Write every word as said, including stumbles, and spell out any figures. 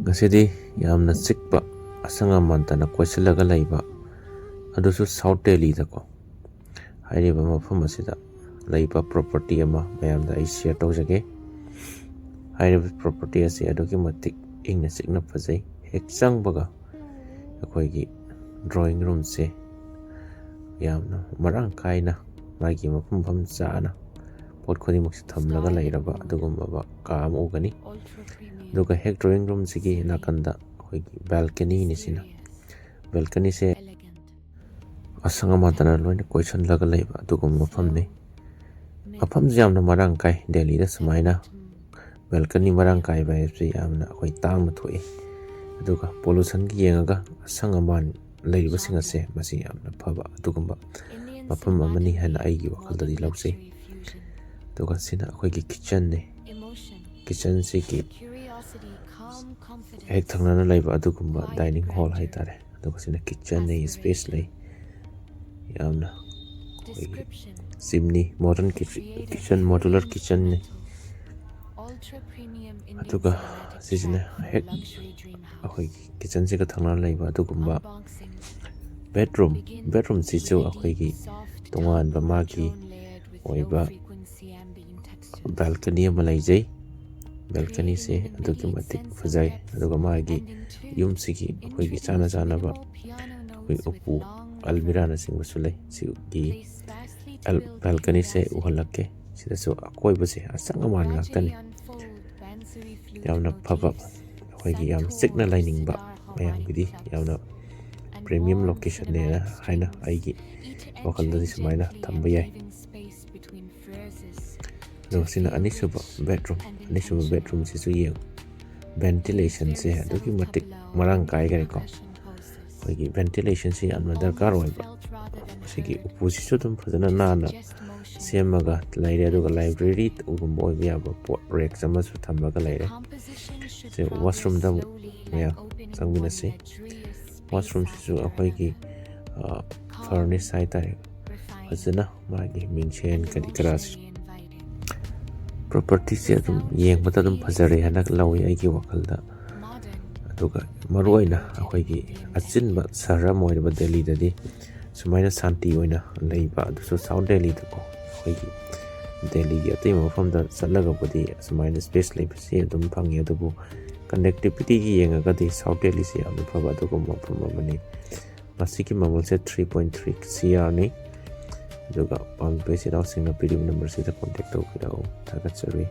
ꯉꯁꯤꯗꯤ ꯌꯥꯝꯅ ꯆꯤꯛꯄ, ꯑꯁꯪ ꯑꯃꯥꯟꯇꯅ ꯀꯣꯏꯁꯤꯜꯂꯒ ꯂꯩꯕ, ꯑꯗꯨꯁꯨ ꯁꯥꯎꯠ ꯗꯦꯜꯂꯤꯗꯀꯣ, ꯍꯥꯏꯔꯤꯕ ꯃꯐꯝ ꯑꯁꯤꯗ ꯂꯩꯕ ꯄ꯭ꯔꯣꯄꯔꯇꯤ ꯑꯃ ꯃꯌꯥꯝꯗ ꯑꯩ ꯁꯤꯌꯔ ꯇꯧꯖꯒꯦ꯫ ꯍꯥꯏꯔꯤꯕ ꯄ꯭ꯔꯣꯄꯔꯇꯤ ꯑꯁꯤ ꯑꯗꯨꯛꯀꯤ ꯃꯇꯤꯛ ꯏꯪꯅ ꯆꯤꯛꯅ ꯐꯖꯩ꯫ ꯍꯦꯛ ꯆꯪꯕꯒ ꯑꯩꯈꯣꯏꯒꯤ ꯗ꯭ꯔꯣꯌꯤꯡ ꯔꯨꯝꯁꯦ ꯌꯥꯝꯅ ꯃꯔꯥꯡ ꯀꯥꯏꯅ, ꯃꯥꯒꯤ ꯃꯐꯝ ꯃꯐꯝ ꯆꯥꯅ ꯄꯣꯠ ꯈꯨꯗꯤꯡꯃꯛꯁꯦ ꯊꯝꯂꯒ ꯂꯩꯔꯕ ꯑꯗꯨꯒꯨꯝꯂꯕ ꯀꯥ ꯑꯃ ꯎꯒꯅꯤ꯫ ꯑꯗꯨꯒ ꯍꯦꯛ ꯗ꯭ꯔꯣꯌꯤꯡ ꯔꯨꯝꯁꯤꯒꯤ ꯅꯥꯀꯟꯗ ꯑꯩꯈꯣꯏꯒꯤ ꯕꯦꯜꯀꯅꯤꯅꯤ ꯁꯤꯅ꯫ ꯕꯦꯜꯀꯅꯤꯁꯦ ꯑꯁꯪ ꯑꯃꯥꯟꯇꯅ ꯂꯣꯏꯅ ꯀꯣꯏꯁꯤꯜꯂꯒ ꯂꯩꯕ ꯑꯗꯨꯒꯨꯝꯕ ꯃꯐꯝꯅꯤ꯫ ꯃꯐꯝꯁꯦ ꯌꯥꯝꯅ ꯃꯔꯥꯡ ꯀꯥꯏ꯫ ꯗꯦꯜꯂꯤꯗ ꯁꯨꯃꯥꯏꯅ ꯕꯦꯜꯀꯅꯤ ꯃꯔꯥꯡ ꯀꯥꯏꯕ ꯍꯥꯏꯕꯁꯤ ꯌꯥꯝꯅ ꯑꯩꯈꯣꯏ ꯇꯥꯡꯅ ꯊꯣꯛꯏ꯫ ꯑꯗꯨꯒ ꯄꯣꯂꯨꯁꯟꯒꯤ ꯌꯦꯡꯉꯒ ꯑꯁꯪ ꯑꯃꯥꯟ ꯂꯩꯔꯤꯕꯁꯤꯡ ꯑꯁꯦ ꯃꯁꯤ ꯌꯥꯝꯅ ꯐꯕ ꯑꯗꯨꯒꯨꯝꯕ ꯃꯐꯝ ꯑꯃꯅꯤ ꯍꯥꯏꯅ ꯑꯩꯒꯤ ꯋꯥꯈꯜꯗꯗꯤ ꯂꯧꯖꯩ꯫ ꯑꯗꯨꯒ ꯁꯤꯅ ꯑꯩꯈꯣꯏꯒꯤ ꯀꯤꯠꯆꯟꯅꯤ꯫ ꯀꯤꯠꯆꯟꯁꯤꯒꯤ ꯍꯦꯛ ꯊꯪꯅꯅ ꯂꯩꯕ ꯑꯗꯨꯒꯨꯝꯕ ꯗꯥꯏꯅꯤꯡ ꯍꯣꯜ ꯍꯥꯏꯇꯥꯔꯦ꯫ ꯑꯗꯨꯒ ꯁꯤꯅ ꯀꯤꯠꯆꯟ ꯂꯩ, ꯁ꯭ꯄꯦꯁ ꯂꯩ꯫ ꯌꯥꯝꯅ ꯑꯩꯈꯣꯏꯒꯤ ꯆꯤꯝꯅꯤ, ꯃꯣꯗꯔꯟ ꯀꯤꯠꯆꯟ, ꯃꯣꯗꯨꯂꯔ ꯀꯤꯠꯆꯟꯅꯤ꯫ ꯑꯗꯨꯒ ꯁꯤꯁꯤꯅ ꯍꯦꯛ ꯑꯩꯈꯣꯏꯒꯤ ꯀꯤꯠꯆꯟꯁꯤꯒ ꯊꯪꯅꯅ ꯂꯩꯕ ꯑꯗꯨꯒꯨꯝꯕ ꯕꯦꯗꯔꯨꯝ꯫ ꯕꯦꯗꯔꯨꯝꯁꯤꯁꯨ ꯑꯩꯈꯣꯏꯒꯤ ꯇꯣꯉꯥꯟꯕ ꯃꯥꯒꯤ ꯑꯣꯏꯕ ꯕꯦꯜꯀꯅꯤ ꯑꯃ ꯂꯩꯖꯩ꯫ ꯕꯦꯜꯀꯅꯤꯁꯦ ꯑꯗꯨꯛꯀꯤ ꯃꯇꯤꯛ ꯐꯖꯩ꯫ ꯑꯗꯨꯒ ꯃꯥꯒꯤ ꯌꯨꯝꯁꯤꯒꯤ ꯑꯩꯈꯣꯏꯒꯤ ꯆꯥꯅ ꯆꯥꯅꯕ ꯑꯩꯈꯣꯏ ꯎꯄꯨ, ꯑꯜꯃꯤꯔꯥꯅꯆꯤꯡꯕꯁꯨ ꯂꯩ꯫ ꯁꯤꯒꯤ ꯕꯦꯜꯀꯅꯤꯁꯦ ꯎꯍꯜꯂꯛꯀꯦ꯫ ꯁꯤꯗꯁꯨ ꯑꯀꯣꯏꯕꯁꯦ ꯑꯁꯪ ꯑꯃꯥꯟ ꯉꯥꯛꯇꯅꯤ꯫ ꯌꯥꯝꯅ ꯐꯕ, ꯑꯩꯈꯣꯏꯒꯤ ꯌꯥꯝ ꯆꯤꯛꯅ ꯂꯩꯅꯤꯡꯕ ꯃꯌꯥꯝꯒꯤꯗꯤ ꯌꯥꯝꯅ ꯄ꯭ꯔꯤꯃꯤꯌꯝ ꯂꯣꯀꯦꯁꯟꯅꯦꯅ ꯍꯥꯏꯅ ꯑꯩꯒꯤ ꯋꯥꯈꯜꯗꯗꯤ ꯁꯨꯃꯥꯏꯅ ꯊꯝꯕ ꯌꯥꯏ꯫ ꯑꯗꯨꯒ ꯁꯤꯅ ꯑꯅꯤꯁꯨꯕ ꯕꯦꯗꯔꯨꯝ꯫ ꯑꯅꯤꯁꯨꯕ ꯕꯦꯗꯔꯨꯝꯁꯤꯁꯨ ꯌꯦꯡꯉꯨ, ꯚꯦꯟꯇꯤꯂꯦꯁꯟꯁꯦ ꯑꯗꯨꯛꯀꯤ ꯃꯇꯤꯛ ꯃꯔꯥꯡ ꯀꯥꯏꯈꯔꯦꯀꯣ꯫ ꯑꯩꯈꯣꯏꯒꯤ ꯚꯦꯟꯇꯤꯂꯦꯁꯟꯁꯤ ꯌꯥꯝꯅ ꯗꯔꯀꯥꯔ ꯑꯣꯏꯕ꯫ ꯃꯁꯤꯒꯤ ꯎꯄꯨꯁꯤꯁꯨ ꯑꯗꯨꯝ ꯐꯖꯅ ꯅꯥꯟꯅ ꯁꯦꯝꯃꯒ ꯂꯩꯔꯦ꯫ ꯑꯗꯨꯒ ꯂꯥꯏꯕ꯭ꯔꯦꯔꯤꯒꯨꯝꯕ ꯑꯣꯏꯕ ꯌꯥꯕ ꯄꯣꯠ ꯔꯦꯛꯁ ꯑꯃꯁꯨ ꯊꯝꯃꯒ ꯂꯩꯔꯦ꯫ ꯁꯦ ꯋꯥꯁꯔꯨꯝꯗ ꯑꯃꯨꯛ ꯃꯌꯥꯝ ꯆꯪꯃꯤꯟꯅꯁꯤ꯫ ꯋꯥꯁꯔꯨꯝꯁꯤꯁꯨ ꯑꯩꯈꯣꯏꯒꯤ ꯐꯔꯅꯤꯁ ꯍꯥꯏꯇꯥꯔꯦ, ꯐꯖꯅ ꯃꯥꯒꯤ ꯃꯤꯡꯁꯦꯟ ꯀꯔꯤ ꯀꯔꯥꯁꯤ, ꯄ꯭ꯔꯣꯄꯔꯇꯤꯁꯦ ꯑꯗꯨꯝ ꯌꯦꯡꯕꯗ ꯑꯗꯨꯝ ꯐꯖꯔꯦ ꯍꯥꯏꯅ ꯂꯧꯏ ꯑꯩꯒꯤ ꯋꯥꯈꯜꯗ꯫ ꯑꯗꯨꯒ ꯃꯔꯨꯑꯣꯏꯅ ꯑꯩꯈꯣꯏꯒꯤ ꯑꯆꯤꯟꯕ ꯁꯍꯔ ꯑꯃ ꯑꯣꯏꯔꯤꯕ ꯗꯦꯜꯂꯤꯗꯗꯤ ꯁꯨꯃꯥꯏꯅ ꯁꯥꯟꯇꯤ ꯑꯣꯏꯅ ꯂꯩꯕ, ꯑꯗꯨꯁꯨ ꯁꯥꯎꯠ ꯗꯦꯜꯂꯤꯗꯀꯣ, ꯑꯩꯈꯣꯏꯒꯤ ꯗꯦꯜꯂꯤꯒꯤ ꯑꯇꯩ ꯃꯐꯝꯗ ꯆꯠꯂꯒꯕꯨꯗꯤ ꯑꯁꯨꯃꯥꯏꯅ ꯁ꯭ꯄꯦꯁ ꯂꯩꯕꯁꯤ ꯑꯗꯨꯝ ꯐꯪꯉꯤ, ꯑꯗꯨꯕꯨ ꯀꯅꯦꯛꯇꯤꯕꯤꯇꯤꯒꯤ ꯌꯦꯡꯉꯒꯗꯤ ꯁꯥꯎꯠ ꯗꯦꯜꯂꯤꯁꯤ ꯌꯥꯝꯅ ꯐꯕ ꯑꯗꯨꯒꯨꯝꯕ ꯃꯐꯝ ꯑꯃꯅꯤ꯫ ꯃꯁꯤꯒꯤ ꯃꯃꯜꯁꯦ ꯊ꯭ꯔꯤ ꯄꯣꯏꯟ ꯊ꯭ꯔꯤ ꯁꯤ ꯑꯥꯔꯅꯤ꯫ ꯑꯗꯨꯒ ꯄꯥꯝꯕꯤꯕ ꯏꯆꯤꯜ ꯏꯅꯥꯎꯁꯤꯡꯅ ꯄꯤꯔꯤꯕ ꯅꯝꯕꯔꯁꯤꯗ ꯀꯣꯟꯇꯦꯛ ꯇꯧꯕꯤꯔꯛꯎ꯫ ꯊꯥꯒꯠꯆꯔꯤ꯫